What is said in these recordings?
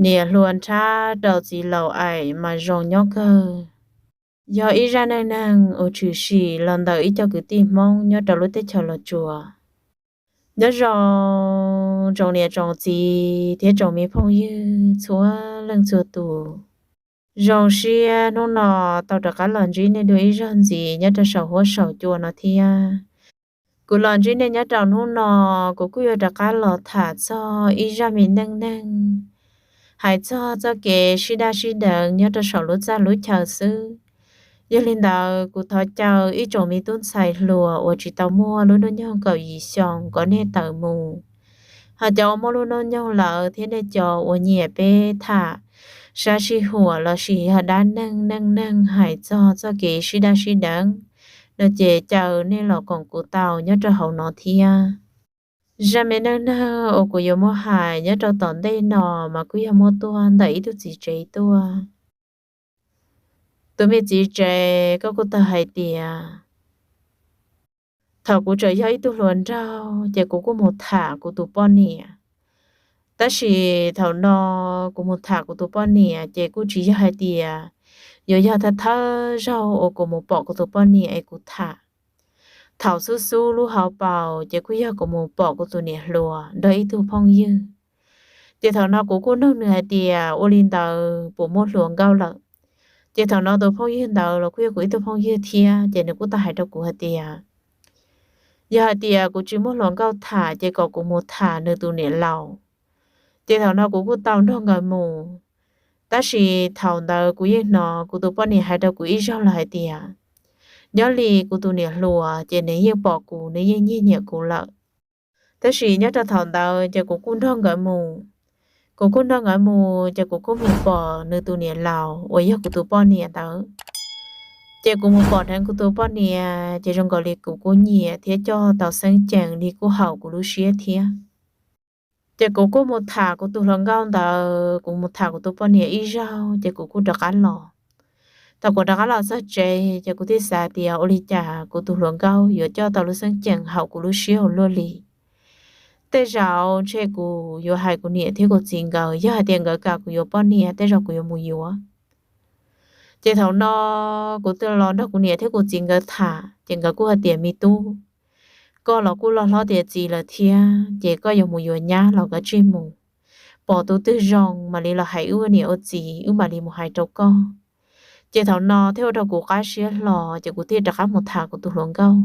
Niam hluas nrhab rau txiv laus aim mas zoo nyob kawg. Yog ib zaj neej neeg uas tshwm sim los ntawm ib co kwv tij Hmoob nyob rau lub teb chaws Los Tsuas. Nyob zoo tsoom niam tsoom txiv thiab tsoom me phooj ywg txhua leej txhua tus. Zoo siab hnub no tau rov qab los ntsib nej dua ib zaug ntxiv nyob rau saum huab saum cua no thiab. Kuv los ntsib nej nyob rau hnub no, kuv kuj yuav rov qab los tham txog ib zaj me neej neeg hais txog txoj kev sib daj sib deev nyob rau saum lub txaj lub chaw xwb. Yog li ntawd, kuv thov caw ib tsoom me tub ntxhais hluas uas tsis tau muaj lub hnub nyoog kaum yim xyoo kom nej tawm mus. Ho cov uas muaj lub hnub nyoog lawm thiab nej cov uas nyiam peb tham sab sij huam lossis yog dab neeg neej neeg hais txog txoj kev sib daj sib deev no ces caw nej los koom kuv tau nyob rau hauv no thiab. Zaj me neej neeg uas kuv yuav muab hais nyob rau tom ntej no mas kuj yog muab tuaj ntawm ib tug txiv tsev tuaj. Tus me txiv tsev koj kuj tau hais tias, thaum kuv tseem yog ib tug hluas nraug ces kuv kuj mus tham kuv tus poj niam. Tab sis thaum no kuv mus tham kuv tus poj niam ces kuj tsis yog hais tias yuav yog thawj thawj zaug uas kuv mus pom kuv tus poj niam es kuv tham. Thaum xub xub lub hauv paus ces kuj yog kuv mus pom kuv tus niam hluas nrog ib tug phooj ywg. Ces thaum no kuv kuj nug nws hais tias ua li ntawd puas muaj hluas nkauj lawm. Ces thaum no tus phooj ywg ntawd los kuj yog kuv ib tug phooj ywg thiab, ces nws kuj tau hais rau kuv hais tias, yog hais tias kuv tsis muaj hluas nkauj tham ces kom kuv mus tham nws tus niam laus. Ces thaum no kuv kuj tau nrog nkawd mus. Tab sis thaum ntawd kuv yeej hnov kuv tus poj niam hais rau kuv ib zaug los hais tias, nyob li kuv tus niam hluas ces nws yeej pom kuv, nws yeej nyiag nyiam kuv lawm. Tab sis nyob rau thaum ntawd ces kuv kuj nrog nkawd mus. Kuv kuj nrog nkawd mus ces kuv kuj mus pom nws tus niam laus uas yog kuv tus poj niam ntawd. Ces kuv mus pom dheev kuv tus poj niam ces zoo nkaus li kuv kuj nyiam thiab coj tau xeeb ceem li kuj haum kuv lub siab thiab. Ces kuv kuj mus tham kuv tus hluas nkauj ntawd, kuv mus tham kuv tus poj niam ib zaug ces kuv kuj rov qab los. Thaum kuv rov qab los txog tsev ces kuv thiaj xav tias ua li cas kuv tus hluas nkauj yuav coj tau lub xeeb ceem haum kuv lub siab ua luaj li. Tej zaum ntshe kuv yuav hais kuv niam thiab kuv txiv nkawd, yog hais tias nkawd kam kuv yuav poj niam tej zaum kuv yuav mus yuav. Ces thaum no kuv thiaj los nrog kuv niam thiab kuv txiv nkawd tham ces nkawd kuj hais tias me tub, koj los kuj loj hlob tiav txiv lawm thiab ces koj yuav mus yuav nyab los kav tsij mus, pom tus twg zoo mam li los hais wb ua niam ua txiv wb mam li mus hais rau koj. Ces thaum no thiaj ua rau kuv qab siab hlo ces kuv thiaj rov qab mus tham kuv tus hluas nkauj.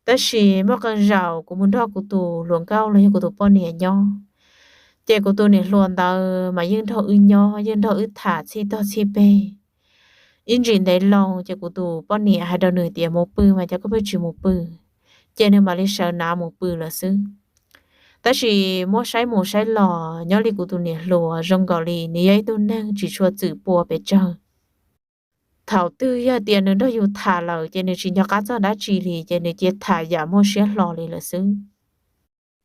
Tab sis muaj qee zaum kuv mus nrog kuv tus hluas nkauj los yog kuv tus poj niam nyob, ces kuv tus niam hluas ntawd mas yeej nrog wb nyob yeej nrog wb tham txhij tog txhij peg. Ib ntsis ntev loo ces kuv tus poj niam hais rau nws tias mus pw mas cas koj pheej tsis mus pw, ces nws mam li sawv nav mus pw lawm xwb. Tab sis muab saib mus saib los nyob li kuv tus niam hluas zoo nkaus li nws yog ib tug neeg tsis tshua txwm pua pes tsawg. Thaum twg yog tias nws nrog yus tham lawm ces nws tsis nco qab txog dab tsi li ces nws cia tham yam muaj siab hlo li lawm xwb.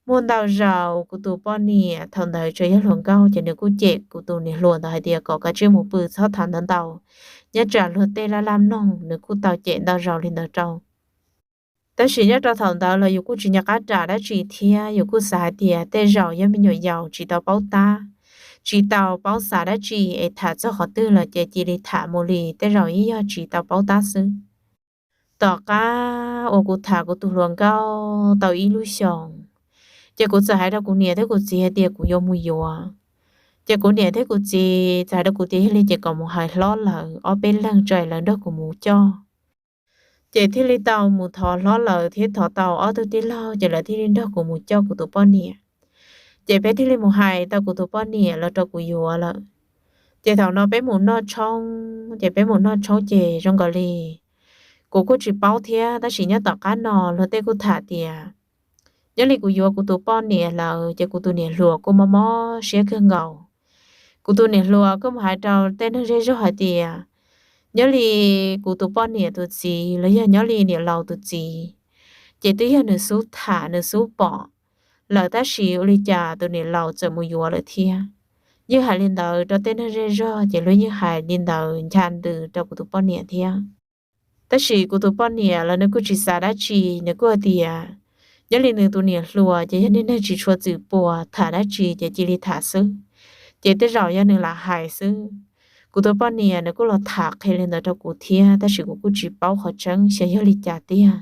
Muaj ntau zaus kuv tus poj niam thaum ntawd tseem yog hluas nkauj ces nws kuj cem kuv tus niam hluas ntawd hais tias kom kav tsij mus pw txhob tham ntau ntau, nyob tsam luag tej laj laj mloog, nws kuj tau cem ntau zaus li ntawd rau. Tab sis nyob rau thaum ntawd los yus kuj tsis nco qab ram dab tsi thiab, yus kuj xav hais tias tej zaum yog me nyuam yaus tsis tau paub tab, tsis tau paub xav dab tsi es tham txog qhov twg los ces cia li tham mus li, tej zaum yeej yog tsis tau paub tab xwb. Tom qab uas kuv tham kuv tus hluas nkauj tau ib lub xyoos, ces kuv txawm hais rau kuv niam thiab kuv txiv hais tias kuv yuav mus yuav. Ces kuv niam thiab kuv txiv txawm hais rau kuv tias yog li ces kom mus hais hlob lawv ob peb leeg tso es lawv nrog kuv mus coj. Ces thiaj li tau mus thov hlob lawv thiab thov tau ob tug tij laug ces lawv thiaj li nrog kuv mus coj kuv tus poj niam. Ces peb thiaj li mus hais tau kuv tus poj niam los rau kuv yuav lawm. Ces thaum no peb mus noj tshoob, ces peb mus noj tshoob ces zoo nkaus li kuv kuj tsis paub thiab, tab sis nyob tom qab no luag tej kuj tham tias nyob li kuv yuav kuv tus poj niam lawm ces kuv tus niam hluas kuj mob mob siab kawg nkaus. Kuv tus niam hluas kuj mus hais rau tej neeg zej zog hais tias nyob li kuv tus poj niam tus txiv los yog nyob li niam laus tus txiv, ces twb yog nws xub tham nws xub pom lawm tab sis ua li cas tus niam laus txawm mus yuav lawm thiab. Yeej hais li ntawd rau tej neeg zej zog ces luag yeej hais li ntawd ncha ntws rau kuv tus poj niam thiab. Tab sis kuv tus poj niam los nws kuj tsis xav dab tsi, nws kuj hais tias nyob li nws tus niam hluas ces yog niag neeg tsis tshua txwm puas, tham dab tsi ces cia li tham xwb. Ces tej zaum yog nws lam hais xwb. Kuv tus poj niam nws kuj los tham qhia li ntawd rau kuv thiab, tab sis kuv kuj tsis paub qhov tseeb xyov yog li cas tiag.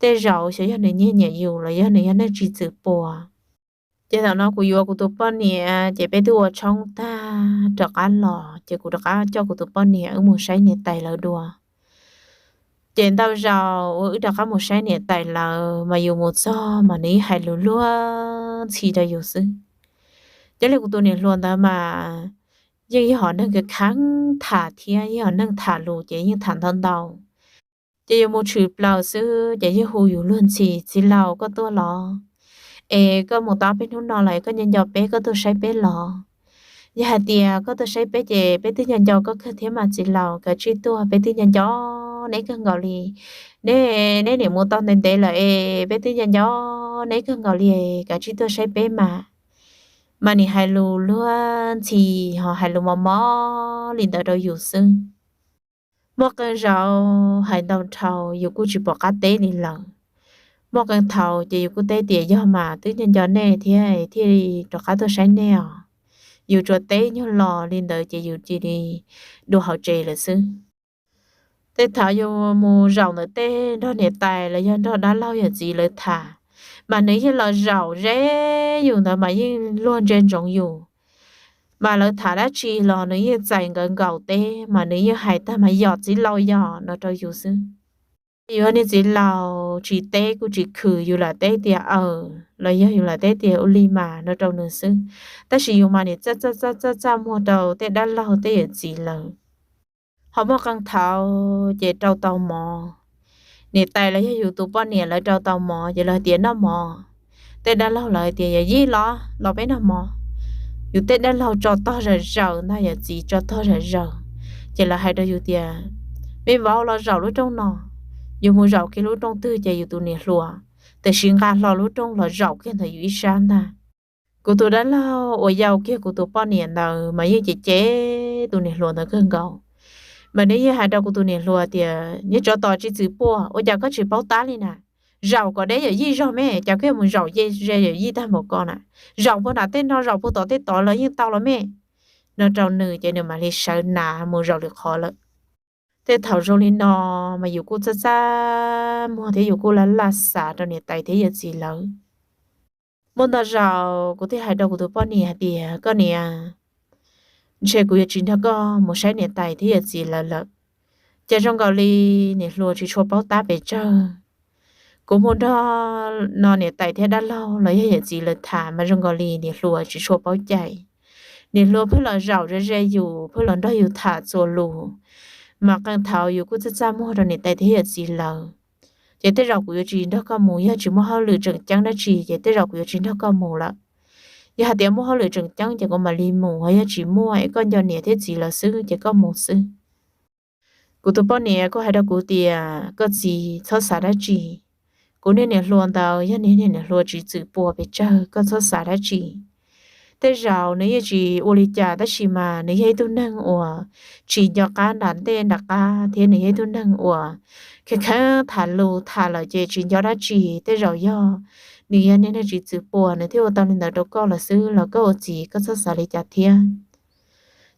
Tej zaum xyov yog nws nyiag nyiam yus los yog nws yog neeg tsis txwm puas. Ces thaum no kuv yuav kuv tus poj niam ces peb twb ua tshoob tag rov qab los, ces kuv rov qab coj kuv tus poj niam wb mus saib niam tais lawv dua. Ces ntau zaus uas wb rov qab mus saib niam tais lawv mas yus mus txog mas nws yeej hais lus luag ntxhi rau yus xwb. Cov li kuv tus niam hluas ntawd mas yeej yog hom neeg kheev tham thiab yog hom neeg tham lus ces yeej tham ntau ntau. Ces yus mus tshwm plaws xwb ces yeej hu yus luag ntxhi, txiv laus koj tuaj los? Es koj mus tau peb hnub no lawm, koj nco nco peb, koj tuaj saib peb los? Yog hais tias koj tuaj saib peb ces peb twb nco nco koj kawg thiab mas txiv laus, kav tsij tuaj, peb twb nco nco neb kawg nkaus li. Neb, neb niam mus tau ntev ntev lawm es peb twb nco nco neb kawg nkaus li, kav tsij tuaj saib peb mas. Mas nws hais lus luag ntxhi, ho hais lus mos mos li ntawd rau yus xwb. Muaj qee zaus hais ntau dhau yus kuj tsis pom qab teb li lawm. Muaj qee thaum ces yus kuj teb tias yog mas twb nco nco nej thiab thiaj li rov qab tuaj saib nej os. Yus tsuas teb nyuag los li ntawd ces yus cia li dua hauv tsev lawm xwb. Tej thaum yus mus zaum ntawm tej nrog niam tais los yog nrog dab laug yawm txiv lawv tham, mas nws yeej los zaum ze yus ntawd mas yeej luag ntsia ntsoov yus. Mas lawv tham dab tsi los nws yeej txais nkawd nkaus teb, mas nws yeej hais tag mas yog txiv laus yog no rau yus xwb. Yus niag txiv laus tsis teb kuj tsis khwm, yus lam teb tias aws los yog yus lam teb tias ua li mas no rau nws xwb. Tab sis yus mas nim txaj txaj txaj txaj muag rau tej dab laug tej yawm txiv lawm. Ho muaj qee thaum ces rau tau mov, niam tais los yog yus tus poj niam lawv rau tau mov ces lawv tias noj mov. Tej dab laug lawv tias yawm yij los, los peb noj mov. Yus tej dab laug tso tog zam zaws ntag, yawm txiv tso tog zam zaws, ces lawv hais rau yus tias me vauv los zaum lub rooj no. Yus mus zaum kiag lub rooj twg ces yus tus niam hluas tam sim nqa hlo lub rooj los zaum kiag ntawm yus ib sab ntag. Kuv tus dab laug uas yau kiag kuv tus poj niam ntawd mas yeej cem cem tus niam hluas ntawd kawg nkaus. Mas nws yeej hais rau kuv tus niam hluas tias niag tsov tom tsis txwm puas, ua cas koj tsis paub tab li na? Zaum kom deb yawm yij zog me, cas koj yuav mus zaum ze yawm yij tag npaum ko na? Zaum puag nram tej no, zaum puag tom tej tod los yeej tau los me, no rau nws ces nws mam li sawv nas mus zaum lwm qhov lawm. Tej thaum zoo li no mas yus kuj txaj txaj muag thiab yus kuj laj laj xav rau niam tais thiab yawm txiv lawv. Muaj ntau zaus kuv thiaj hais rau kuv tus poj niam hais tias koj niam, ntshe kuv yuav tsis nrog koj mus saib niam tais thiab yawm txiv lawv lawm. Ces zoo nkaus li niam hluas tsis tshua paub tab pes tsawg. Kuv mus nrog no niam tais thiab dab laug los yog yawm txiv lawv tham mas zoo nkaus li niam hluas tsis tshua paub cai. Niam hluas pheej los zaum ze ze yus, pheej los nrog yus tham txuas lus, mas qee thaum yus kuj txaj txaj muag rau niam tais thiab yawm txiv lawv. Ces tej zaum kuv yuav tsis nrog koj mus yog tsis muaj hauj lwm tseem ceeb dab tsi ces tej zaum kuv yuav tsis nrog koj mus lawm. Yog hais tias muaj hauj lwm tseem ceeb ces kuv mam li mus, ho yog tsis muaj es koj nco niam thiab txiv lawv xwb ces koj mus xwb. Kuv tus poj niam kuj hais rau kuv tias koj txiv txhob xav dab tsi. Kuv niag niam hluas ntawd yog niag niam hluas tsis txwm puas pes tsawg, koj txhob xav dab tsi. Tej zaum nws yeej tsis ua li cas tab sis mas nws yog ib tug neeg uas tsis nco qab nram ntej nram qab thiab nws yog ib tug neeg uas kheev kheev tham lus tham lawm ces tsis nco dab tsi. Tej zaum yog nws yog niag neeg tsis txwm puas nws thiaj ua tau li ntawd rau koj lawm xwb los koj ua txiv koj txhob xav li cas thiab.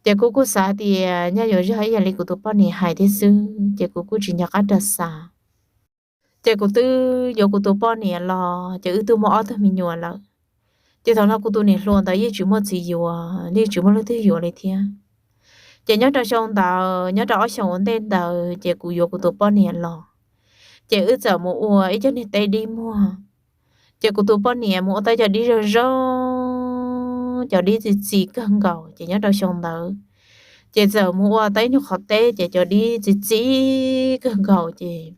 Ces kuv kuj xav tias nyaj yuav yog ib yam li kuv tus poj niam hais thiab xwb ces kuv kuj tsis nco qab rau xav. Ces kuv twb yuav kuv tus poj niam los ces wb twb muaj ob tug me nyuam lawm. Ces thaum no kuv tus niam hluas ntawd yeej tsis muaj txiv yuav, yeej tsis muaj leej twg yuav li thiab. Ces nyob rau xyoo ntawd, nyob rau ob xyoos ua ntej ntawd ces kuv yuav kuv tus poj niam los, ces wb txawm mus ua ib co niag teb dib muag. Ces kuv tus poj niam mus ua tau cov dib zoo zoo, cov dib txi txiv kawg nkaus ces nyob rau xyoo ntawd, ces txawm mus ua tau ib nyuag qhov teb ces cov dib txi txiv kawg nkaus ces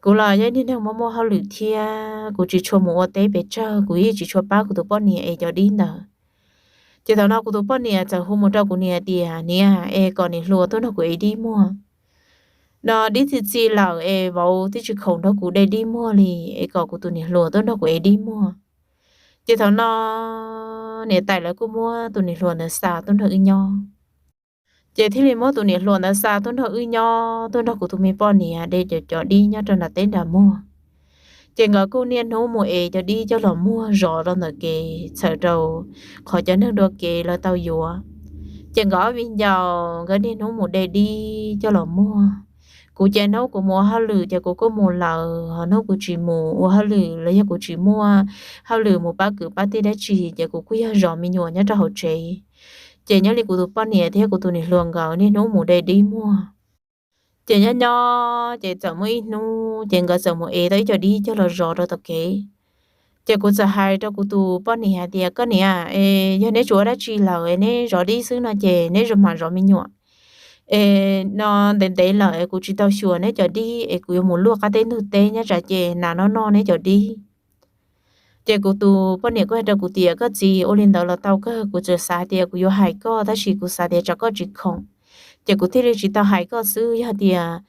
kuv los yog ib niag neeg muaj muaj hauj lwm thiab kuv tsis tshua mus ua teb pes tsawg, kuv yeej tsis tshua pab kuv tus poj niam es cov dib ntawd. Ces thaum no kuv tus poj niam txawm hu mus rau kuv niam tias niam, es kom niam hluas tuaj nrog kuv ev dib muag. No dib txi txiv lawm es vauv twb tsis khoom nrog kuv de dib muag li, es kom kuv tus niam hluas tuaj nrog kuv ev dib muag. Ces thaum no niam tais lawv kuj muab tus niam hluas ntawd xa tuaj nrog wb nyob. Ces thiaj li muab tus niam hluas ntawd xa tuaj nrog wb nyob, tuaj nrog kuv tus me poj niam de cov cov dib nyob rau nram teb nram muag. Ces nkawd kuj niaj hnub mus ev cov dib coj los muag zov rau ntawm kev txhawm rau qhov cov neeg dua kev lawv tau yuav. Ces nkawd ob viv ncaus nkawd niaj hnub mus de dib coj los muag. Kuv ces hnub kuv mus ua hauj lwm ces kuv kuj mus lawm, ho hnub kuv tsis mus ua hauj lwm los yog kuv tsis muaj hauj lwm mus pab kwv pab tij dab tsi ces kuv kuj yog zov me nyuam nyob rau hauv tsev. Ces nyob li kuv tus poj niam thiab kuv tus niam hluas nkawd niaj hnub mus de dib muag. Ces nyob nyob ces txawm muaj ib hnub ces nkawd txawm mus ev tau ib co dib coj los zov rau tom kev. Ces kuv txawm hais rau kuv tus poj niam hais tias, koj niam, es yog neb tsis ua dab tsi lawm es neb zov dib xwb no ces neb mam zov me nyuam. Es no ntev ntev lawm es kuv tsis tau xyuas neb cov dib es kuv yuav mus luaj qab teb ntug teb nyob tsam ces nas noj noj neb cov dib. Ces kuv tus poj niam kuj hais rau kuv tias, koj txiv, ua li ntawd los tau kawg, kuv tsuas xav tias kuv yuav hais koj tab sis kuv xav tias tsam koj tsis khoom, ces kuv thiaj li tsis tau hais koj xwb. Yog tias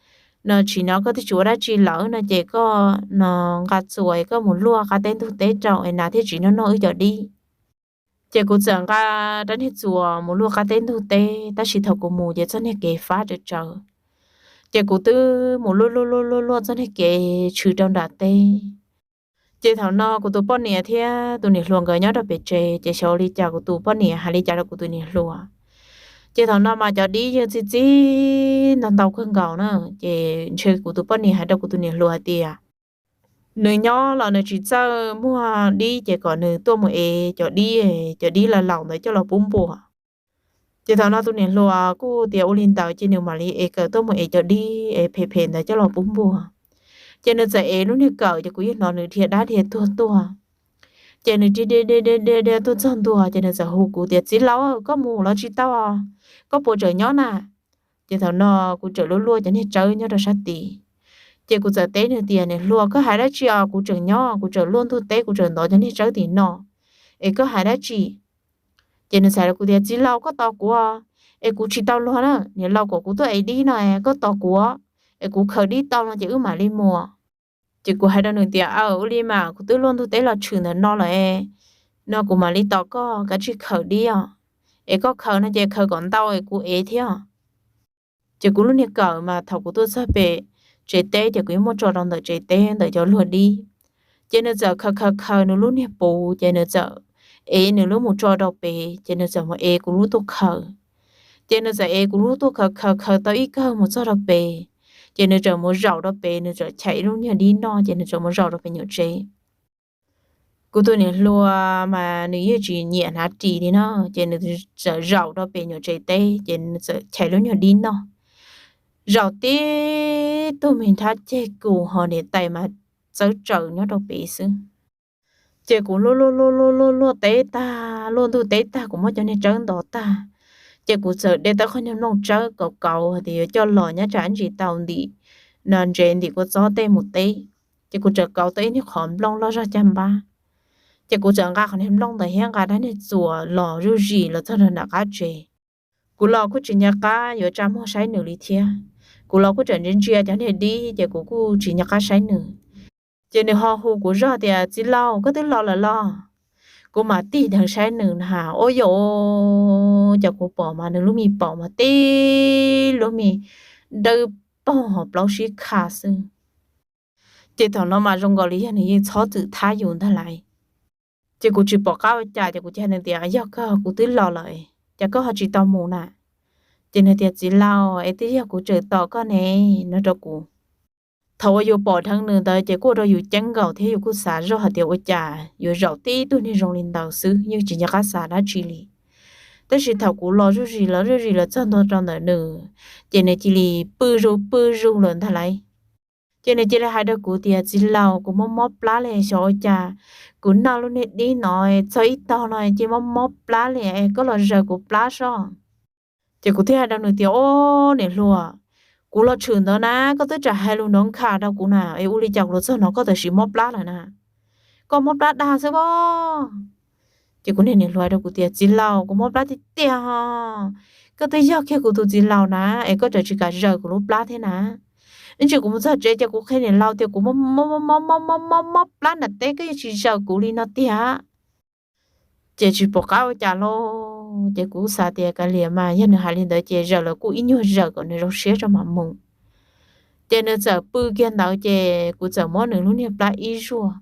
no tsis no koj twb tsis ua dab tsi lawm no ces koj no nqa txuas koj mus luaj qab teb ntug teb rau es nas thiaj tsis noj noj wb cov dib. Ces kuv txawm nqa rab niag txuas mus luaj qab teb ntug teb, tab sis thaum kuv mus ces txoj niag kev fab tsawv tsawv. Ces kuv twb mus luaj luaj luaj luaj luaj txoj niag kev tshwm rau nram teb. Ces thaum no kuv tus poj niam thiab tus niam hluas nkawd nyob rau pem tsev, ces xyov ua li cas kuv tus poj niam hais li cas rau kuv tus niam hluas. Ces thaum no mas cov dib yeej txi txi ntau ntau kawg nkaus na. Ces ntshe kuv tus poj niam hais rau kuv tus niam hluas hais tias nws nyob los nws tsis txawj muag dib ces kom nws tuaj mus ev cov dib, cov dib laus laus ntawd coj los pub npua. Ces thaum no tus niam hluas kuj tias ua li ntawd ces nws mam li ev kawm tuaj mus ev cov dib es phem phem ntawd coj los pub npua. Ces nws txawm ev lub niag kawm ces kuv yeej hnov nws dhia dab dhia tuag tuag. Ces nws dhia dhia dhia dhia dhia tuaj txog ntua ces nws txawm hu kuv tias, txiv laus, koj mus los tsis tau, koj puas tseem nyob na? Ces thaum no kuv tseem luaj luaj cov niag tsawb nyob rau sab tid. Ces kuv txawm teb nws tias, niam hluas, koj hais dab tsi os? Kuv tseem nyob, kuv tseem luaj ntug teb, kuv tseem ntov cov niag tsawb tim no, es koj hais dab tsi? Ces nws txawm hais rau kuv tias, txiv laus, koj tos kuv, es kuv tsis tau luag na, niam laus kom kuv tuaj ev dib no, koj tos kuv, es kuv khaws dib tau no ces wb mam li mus. Ces kuv hais rau nws tias, aw, ua li mas kuv twb luaj ntug teb los tshwm ntawm no lawm, no kuv mam li tos koj, kav tsij khaws dib os, es koj khaws no ces khaws kom ntau es kuv ev thiab. Ces kuv lub niag kawm mas thaum kuv tuaj txog pem tsev teb ces kuv yeej muab tso rau ntawm tsev teb ntawm cov luag dib. Ces nws txawm khaws khaws khaws nws lub niag puv ces nws txawm ev nws lub mus tso rau pem ces nws txawm mus ev kuv lub tuaj khaws. Ces nws txawm ev kuv lub tuaj khaws khaws khaws tau ib kawg mus txog rau pem, ces nws txawm mus zaum rau pem, nws txawm chais ib lub nyuag dib noj ces nws txawm mus zaum rau pem nyuam tsev. Kuv tus niam hluas mas nws yeej tsis nyiam hnav ris li no, ces nws txawm zaum rau pem nyuam tsev teb ces nws txawm chais lub nyuag dib noj. Zaum tib tug me nrhab ceg kus ho niam tais mas txawb tsaws nyob rau pem xwb. Ces kuv luaj luaj luaj luaj luaj teb tag, luaj ntug teb tag, kuv muab cov niag tsawb ntov tag, ces kuv txawm de tau qhov niag nplooj tsawb kauv kauv hais tias yuav coj los nyob tsam ntsis tau ntim no ntsev ntim kua txob tej mus teb. Ces kuv txawm kauv tau ib niag qhov nplooj loj zog caj npab, ces kuv txawm nqa qhov niag nplooj ntawd thiab nqa rab niag txuas los zuj zus los txog nram qab tsev. Kuv los kuj tsis nco qab yuav tsa muag saib nws li thiab. Kuv los kuj tseem ntsia ntsia cov niag dib ces kuv kuj tsis nco qab saib nws. Ces nws ho hu kuv zog tias, txiv laus, koj twb los lawm los? Kuv mam tig dheev saib nws na, ua cas kuv pom mas nws lub me paum mas tib lub me dawb paug ho plaub sib kha xwb. Ces thaum no mas zoo nkaus li yog nws yeej txhob txwm thab yus ntag lauj. Ces kuv tsis pom qab ua cas ces kuv cia nws tias, yog kawg kuv twb los lawm, cas koj ho tsis tau mus na? Ces nws tias, txiv laus, es twb yog kuv tseem tos koj ne, no rau kuv. Thaum uas yus pom dheev nws ntawd ces kuj ua rau yus ceeb nkaus thiab yus kuj xav zoj hais tias ua cas yuav zaum tib tug niag zoo li ntawd xwb, yeej tsis nco qab xav dab tsi li. Tab sis thaum kuv los zuj zus los zuj zus los txog ntua rau ntawm nws, ces nws cia li pw zuj pw zuj lawm ntag lauj. Ces nws cia li hais rau kuv tias, txiv laus, kuv mob mob plab li, xyov ua cas kuv noj lub niag dib no txog ib tog no ces mob mob plab li, koj los zaws kuv plab sob. Ces kuv thiaj hais rau nws tias, o, niam hluas, kuv los tshwm ntawd na, koj twb tsam hais lus nrov nkha rau kuv na, es ua li cas kuv los txog no koj tam sim mob plab lawm na? Koj mob plab dag xwb pob. Ces kuv niag niam hluas hais rau kuv tias, txiv laus, kuv mob plab tiag tiag ho. Koj twb yog kiag kuv tus txiv laus na, es koj tseem tsis kam zaws kuv lub plab thiab na. Ib ntsis kuv mus txog tsev ces kuv qhia niam laus tias kuv mob mob mob mob mob plab nram teb, koj yeej tsis zaws kuv li no tiag. Ces tsis pom qab ua cas lauj, ces kuv xav tias kav liam mas yog nws hais li ntawd ces zaws los kuj ib nyuag zaws kom nws zoo siab tso mam mus. Ces nws txawm pw kiag ntawd ces kuv txawm muab nws lub niag plab ib zuaj.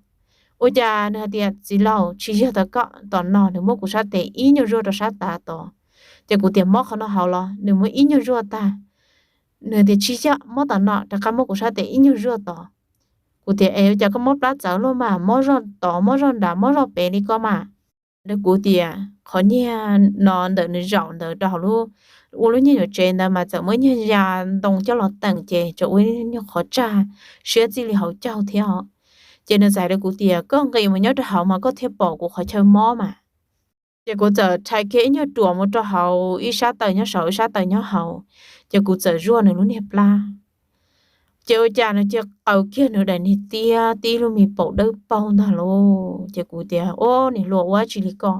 Ua cas nws hais tias, txiv laus, tsis yog tom no, nws muab kuv sab tes ib nyuag zuaj rau sab tav tod. Ces kuv tias, mob qhov no hauv los? Nws muab ib nyuag zuaj tag. Nws tias, tsis yog, mob tom no, rov qab muab kuv sab tes ib nyuag zuaj tod. Kuv tias, es ua cas koj mob plab txawv luaj mas, mob zoj tod, mob zoj nrad, mob zoj pem li ko mas. Rau kuv tias, qhov niag no ntawm nws zaum ntawd rau hauv lub, ua lub niag yuam tsev ntawd mas txawm muaj ib nyuag ya ntoo coj los teem ces tseem ua ib nyuag qhov tsag siab txij li hauv caug thiab os. Ces nws txawm hais rau kuv tias, koj nqis mus nyob rau hauv mas koj thiaj pom kuv qhov chaw mob mas. Ces kuv txawm rhais kiag ib nyuag ruam mus rau hauv, ib sab taw nyob saum ib sab taw nyob hauv, ces kuv txawm zuaj nws lub niag plab. Ces ua cas nws cia qaws kiag nws daim niag tiab tib lub me paum dawb paug ntag lauj. Ces kuv tias, o, niam hluas, ua dab tsi li koj?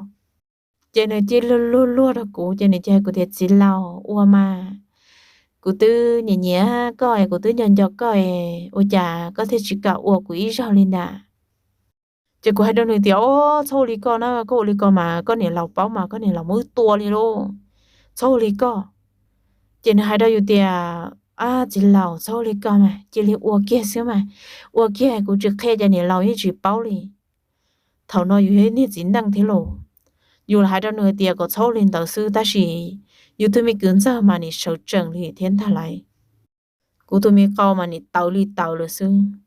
Ces nws cia luag luag luag rau kuv ces nws cia hais kuv tias, txiv laus, ua mas, kuv twb nyiam nyiam koj es kuv twb nco nco koj es ua cas koj thiaj tsis kam ua kuv ib zaug li ntag? Ces kuv hais rau nws tias, o, txhob ua li koj na, koj ua li ko mas koj niam laus paub mas koj niam laus muab wb tua li lauj, txhob ua li koj. Ces nws hais rau yus tias, a, txiv laus, txhob ua li koj mas, cia li ua kiag xwb mas, ua kiag, kuv tsis qhia ces niam laus yeej tsis paub li. Thaum no yus yog ib niag txiv neej thiab lauj, yus los hais rau nws tias kom txhob ua li ntawd xwb tab sis yus tus me kwv ntxawg mas nim sawv tsees li thiab ntag lauj. Kuv tus me qau mas nim tawv li tawv lawm xwb.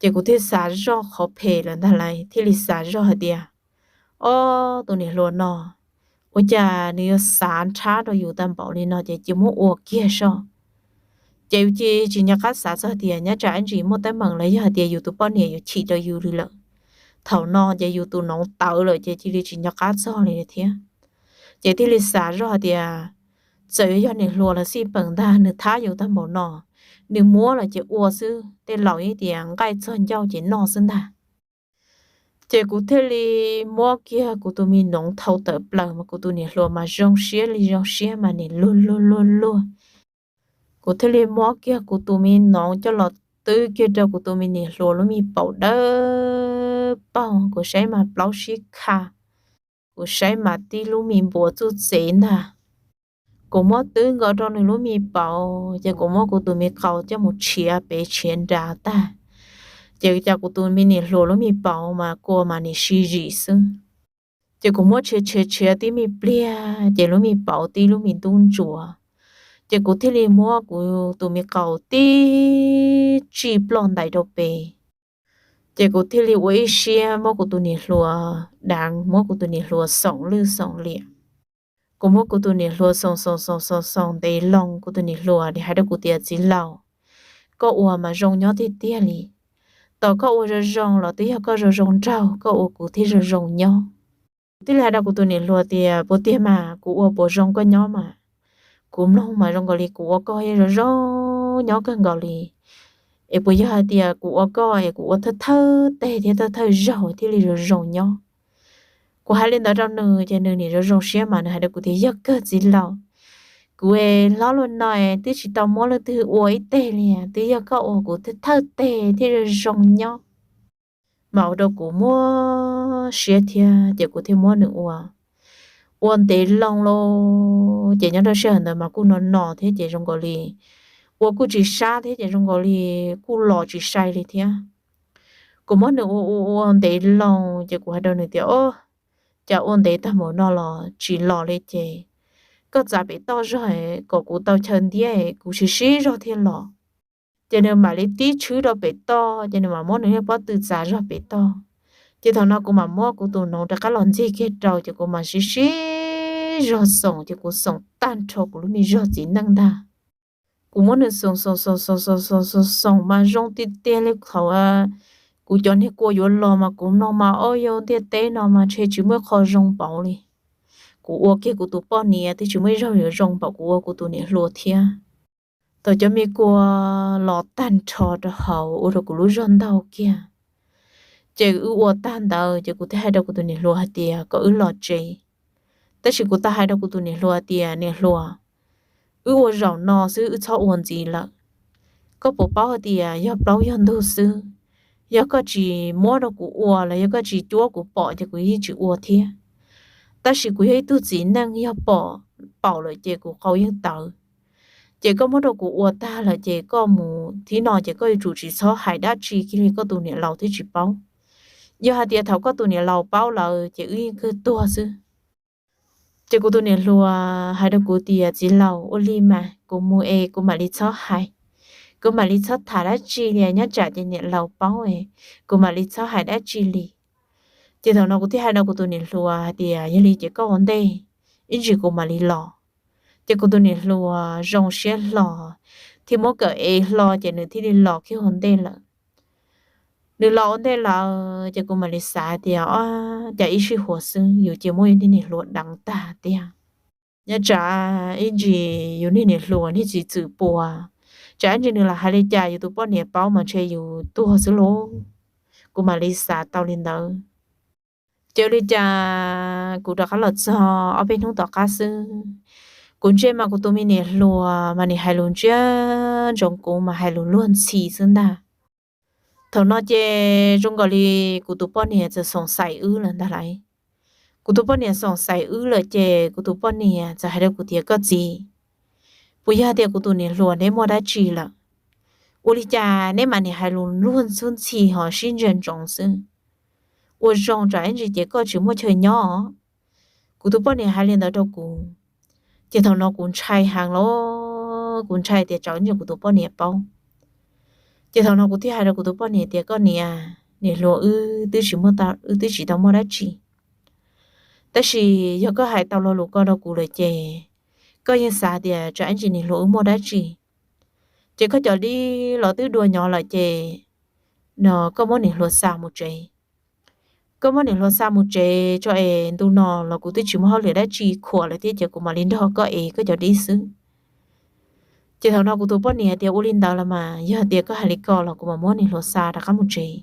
Ces kuv thiaj xav zoj qhov phem lawm ntag lauj, thiaj li xav zoj hais tias, o, tus niam hluas no, ua cas nws yuav xav nrhab rau yus tag npaum li no ces cia muab ua kiag soj. Ces yus cia tsis nco qab xav txog tias nyob tsam ib ntsis muaj teeb meem los yog hais tias yus tus poj niam yuav chim rau yus li lawm. Thaum no ces yus tus noov tawv lawm ces cia li tsis nco qab txog li thiab. Ces thiaj li xav zoj hais tias, txawm yuav yog niam hluas los xij peem ntag, nws thab yus tag npaum no, nws muab los ces ua xwb, tej laus yeej tias nqaij txog ncauj ces noj xwb ntag. Ces kuv thiaj li muab kiag kuv tus me noov thau tawm plaws mas kuv tus niam hluas mas zoo siab li zoo siab mas nim luag luag luag luag. Kuv thiaj li muab kiag kuv tus me noov coj los twb kiag rau kuv tus me niam hluas lub me paum dawb paug, kuv saib mas plaub sib kha, kuv saib mas tib lub me npuas txuj txev ntag. Kuv muab twb nkaus rau nws lub me paum ces kuv muab kuv tus me qau coj mus tshiav pem tshiav nrad tag, ces cas kuv tus me niam hluas lub me paum mas kua mas nim sib zim xwb. Ces kuv muab tshiav tshiav tshiav tib me pliag ces lub me paum tib lub me ntub ntsuav. Ces kuv thiaj li muab kuv tus me qau tib tsij ploj ntais rau pem. Ces kuv thiaj li ua ib siab muab kuv tus niam hluas deev, muab kuv tus niam hluas xoom lwj xoom liam. Kuv muab kuv tus niam hluas xoom xoom xoom xoom xoom ntev loo, kuv tus niam hluas nim hais rau kuv tias, txiv laus, koj ua mas zoo nyob tiag tiag li. Tau koj ua zoo zoo los twb yog koj zoo zoo nraug, koj ua kuv thiaj zoo zoo nyob. Kuv thiaj li hais rau kuv tus niam hluas tias, puas tiag mas kuv ua puas zoo koj nyob mas? Kuv mloog mas zoo nkaus li kuv ua koj yeej zoo zoo nyob kawg nkaus li. Es puas yog hais tias kuv ua koj es kuv ua thawj thawj teg thiab thawj thawj zaug thiaj li zoo zoo nyob? Kuv hais li ntawd rau nws ces nws nim zoo zoo siab mas nws hais rau kuv tias, yog kawg txiv laus, kuv es hlob luaj no es twb tsis tau muab leej twg ua ib teg li, twb yog koj ua kuv thawj thawj teg thiaj zoo zoo nyob. Mas ua rau kuv muab siab thiab ces kuv thiaj muab nws ua, ua ntev loo lauj. Ces nyob rau sij hawm ntawd mas kuj no no thiab ces zoo nkaus li ua kuj tsis sab thiab ces zoo nkaus li kuj los tsis sai li thiab. Kuv muab nws ua ua ua ntev loo ces kuv hais rau nws tias, o, cas ua ntev tag npaum no los tsis los li ces koj txav pem toj zog kom kuv tau chaw ntiab kuv sib sib zog thiaj los. Ces nws mam li tib tshwb rau pem toj ces nws mam muab nws niag pob tw txav zog pem toj. Ces thaum no kuv mam muab kuv tus noov rov qab los ntxig kiag rau ces kuv mam sib sib zog xoom ces kuv xoom tag nrho kuv lub me zog txiv neej ntag. Kuv muab nws xoom xoom xoom xoom xoom xoom xoom mas zoo tiag tiag li thaum kuv cov niag kua yuav los mas kuv mloog mas ob yau ntiaj teb no mas ntshe tsis muaj qho zoo npaum li. Kuv ua kiag kuv tus poj niam twb tsis muaj ib zaug yuav zoo npaum kuv ua kuv tus niam hluas thiab. Thaum cov me kua los tag nrho rau hauv ua rau kuv lub zog ntaug kiag. Ces wb ua tag ntawd ces kuv thiaj hais rau kuv tus niam hluas hais tias kom wb los tsev. Tab sis kuv tau hais rau kuv tus niam hluas hais tias, niam hluas, wb ua zaum no xwb wb txhob ua ntxiv lawm. Koj puas paub hais tias yog plaub yog ntug xwb, yog koj tsis muab rau kuv ua los yog koj tsis cuab kuv pom ces kuv yeej tsis ua thiab. Tab sis kuv yog ib tug txiv neej yog pom paum lawm ces kuv qau yeej tawv. Ces koj muab rau kuv ua tag lawm ces koj mus thib no ces koj yuav tsum tsis txhob hais dab tsi kiag li, koj tus niam laus thiaj tsis paub. Yog hais tias thaum koj tus niam laus paub lawm ces wb yeej kawg tuag xwb. Ces kuv tus niam hluas hais rau kuv tias, txiv laus, ua li mas kuv mus es kuv mam li txhob hais, kuv mam li txhob tham dab tsi li, nyob tsam ces niam laus paub es kuv mam li txhob hais dab tsi li. Ces thaum no kuv thiaj hais rau kuv tus niam hluas hais tias, yog li ces koj ua ntej, ib ntsis kuv mam li los. Ces kuv tus niam hluas zoo siab hlo thiab muab kawm ev hlo ces nws thiaj li los kiag ua ntej lawm. Nws los ua ntej lawm ces kuv mam li xav tias, o, cas ib sij huam xwb yus cia muab yus niag niam hluas deev tag tiag. Nyob tsam ib ntsis yus niag niam hluas niag txiv txwm puas, tsam ib ntsis nws los hais li cas yus tus poj niam paub mas ntshe yus tuag xwb lauj. Kuv mam li xav tau li ntawd. Ces ua li cas kuv rov qab los txog ob peb hnub tom qab xwb, kuv ntsia mas kuv tus me niam hluas mas nws hais lus ntsia ntsoov kuv mas hais lus luag ntxhi xwb ntag. Thaum no ces zoo nkaus li kuv tus poj niam txawm xoom xaim wb lawm ntag lauj. Kuv tus poj niam xoom xaim wb lawm ces kuv tus poj niam txawm hais rau kuv tias, koj txiv, puas yog tias kuv tus niam hluas neb muaj dab tsi lawm? Ua li cas neb mas nim hais lus luag ntxhi ho sib ntsia ntsoov xwb? Ua zoo tsam ib ntsis ces koj tsis muaj chaw nyob. Kuv tus poj niam hais li ntawd rau kuv, ces thaum no kuv ntshai heev los kuv ntshai tias tsam ib ntsis kuv tus poj niam paub. Ces thaum no kuv thiaj hais rau kuv tus poj niam tias, koj niam, niam hluas wb twb tsis muaj, wb twb tsis tau muaj dab tsi, tab sis yog koj hais tau lo lus ko rau kuv lawm ces koj yeej xav tias tsam ib ntsis niam hluas wb muaj dab tsi. Ces koj cov dib los twb dua nyob lawm ces no koj muab niam hluas xa mus tsev. Koj muab niam hluas xa mus tsev tso es ntu no los kuv twb tsis muaj hauj lwm dab tsi khuam lawm thiab ces kuv mam li nrog koj es koj cov dib xwb. Ces thaum no kuv tus poj niam tias, ua li ntawd los mas yog tias koj hais li ko los kuv mam muab niam hluas xa rov qab mus tsev.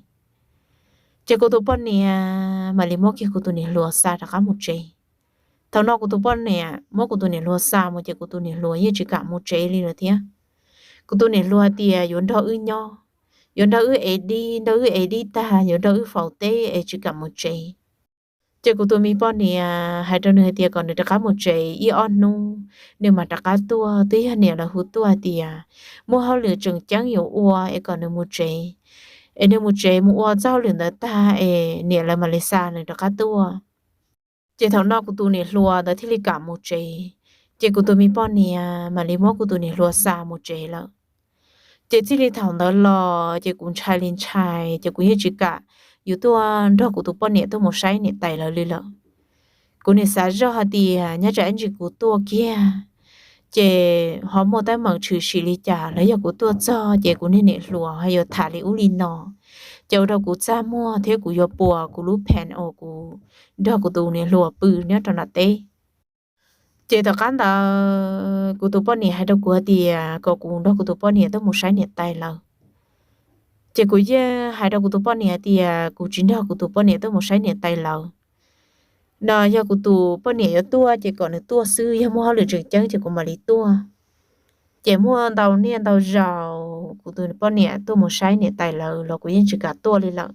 Ces kuv tus poj niam mam li muab kiag kuv tus niam hluas xa rov qab mus tsev. Thaum no kuv tus poj niam muab kuv tus niam hluas xa mus ces kuv tus niam hluas yeej tsis kam mus tsev li lawm thiab. Kuv tus niam hluas hais tias yuav nrog wb nyob, yuav nrog wb ev dib, nrog wb ev dib tag yuav nrog wb faus teb es tsis kam mus tsev. Ces kuv tus me poj niam hais rau nws hais tias kom nws rov qab mus tsev ib ob hnub nws mam rov qab tuaj, twb yog niam lawv hu tuaj hais tias muaj hauj lwm tseem ceeb yuav ua es kom nws mus tsev, es nws mus tsev mus ua txoj hauj lwm ntawd tag es niam lawv mam li xa nws rov qab tuaj. Ces thaum no kuv tus niam hluas ntawd thiaj li kam mus tsev, ces kuv tus me poj niam mam li muab kuv tus niam hluas xa mus tsev lawm. Ces txij li thaum ntawd los ces kuv ntshai li ntshai ces kuv yeej tsis kam yuav tuaj nrog kuv tus poj niam tuaj mus saib niam tais lawv li lawm. Kuv nim xav zoj hais tias nyob tsam ib ntsis kuv tuaj kiag ces ho muaj teeb meem tshwm sim li cas los yog kuv tuaj txog ces kuv niag niam hluas ho yuav tham li ub li no, ces ua rau kuv txaj muag thiab kuv yuav puas kuv lub phees uas kuv nrog kuv tus niam hluas pw nyob rau nram teb. Ces tom qab ntawd kuv tus poj niam hais rau kuv hais tias kom kuv nrog kuv tus poj niam tuaj mus saib niam tais lawv. Ces kuv yeej hais rau kuv tus poj niam hais tias kuv tsis nrog kuv tus poj niam tuaj mus saib niam tais lawv. No yog kuv tus poj niam yuav tuaj ces kom nws tuaj xwb, yog muaj hauj lwm tseem ceeb ces kuv mam li tuaj. Ces muaj ntau niaj ntau zaus kuv tus poj niam tuaj mus saib niam tais lawv los kuv yeej tsis kam tuaj li lawm.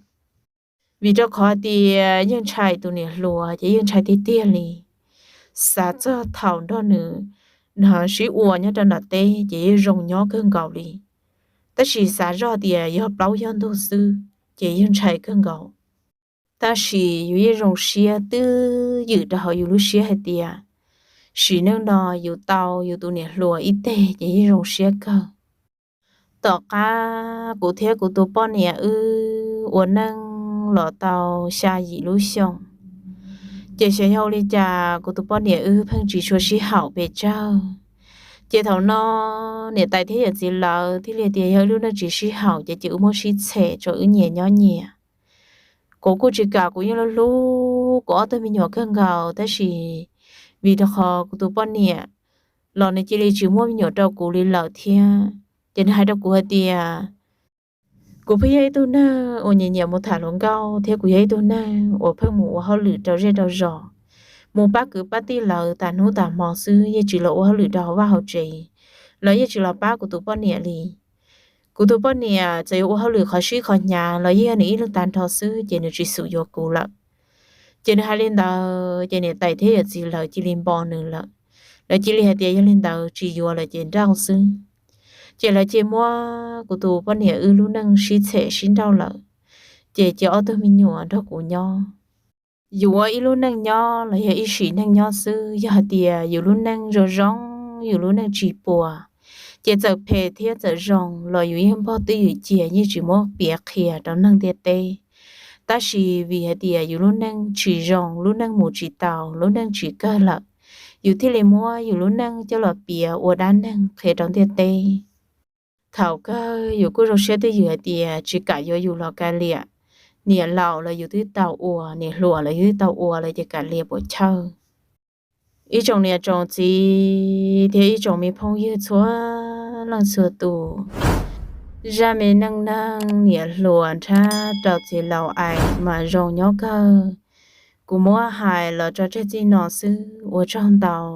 Vim rau qhov tias yeej ntshai tus niam hluas ces yeej ntshai tiag tiag li. Xav txog thaum nrog nws sib ua nyob rau nram teb ces yeej zoo nyob kawg nkaus li. Tab sis xav zoj tias yog plaub yog ntug xwb ces yeej ntshai kawg nkaus. Tab sis yus yeej zoo siab twb ywm rau hauv yus lub siab hais tias sim neej no yus tau yus tus niam hluas ib teg ces yeej zoo siab kawg. Tom qab kuv thiab kuv tus poj niam wb ua neej los tau xya yim lub xyoo, ces xyov yog ua li cas kuv tus poj niam wb pheej tsis tshua sib haum pes tsawg. Ces thaum no niam tais thiab yawm txiv lawv thiaj li tias yog wb lub neej tsis sib haum ces cia wb muab sib txhem tso wb nyias nyob nyias. Kuv kuj tsis kam, kuv yeej hlub hlub kuv ob tug me nyuam kawg nkaus tab sis vim rau qhov kuv tus poj niam los nws cia li tsis muaj me nyuam rau kuv li lawm thiab. Ces nws hais rau kuv hais tias kuv pheej yog ib tug neeg uas nyiam nyiam mus tham hluas nkauj thiab kuv yog ib tug neeg uas pheej mus ua hauj lwm rau zej rau zos, mus pab kwv pab tij lawv tas hnub tas hmo xwb, yeej tsis los ua hauj lwm rau hauv vaj hauv tsev, los yeej tsis los pab kuv tus poj niam li. Kuv tus poj niam txawm yuav ua hauj lwm qhov sib qhov hnyav los yeej yog nws ib leeg tag nrho xwb ces nws tsis xum yuav kuv lawm. Ces nws hais li ntawd ces niam tais thiab yawm txiv lawv cia li npo nws lawm. Lawv cia li hais tias yog li ntawd tsis yuav lawm ces nrauj xwb. Ces lawv cia muab kuv tus poj niam wb lub neej sib txhem sib nrauj lawm, ces cia ob tug me nyuam nrog kuv nyob. Yus ua ib lub neej nyob los yog ib sim neej nyob xwb, yog hais tias yus lub neej zoo zoo, yus lub neej tsis puas, ces txawm phem thiab txawm zoo los yus yeej npog twj ywm cia, yeej tsis muab piav qhia rau neeg ntiaj teb. Tab sis vim hais tias yus lub neej tsis zoo, lub neej mus tsis tau, lub neej tsis kawg lawm, yus thiaj li muab yus lub neej coj los piav ua dab neeg qhia rau ntiaj teb. Thaum kawg yus kuj zoo siab twj ywm hais tias tsis kam yuav yus los kav liam. Niam laus los yus twb tau ua, niam hluas los yus twb tau ua lawm ces kam liam puas chawj. Ib tsoom niam tsoom txiv thiab ib tsoom me phooj ywg txhua leej txhua tus, zaj me neej neeg niam hluas nrhab rau txiv laus ais mas zoo nyob kawg. Kuv muab hais los tso tseg txij no xwb, ua tsaug ntau.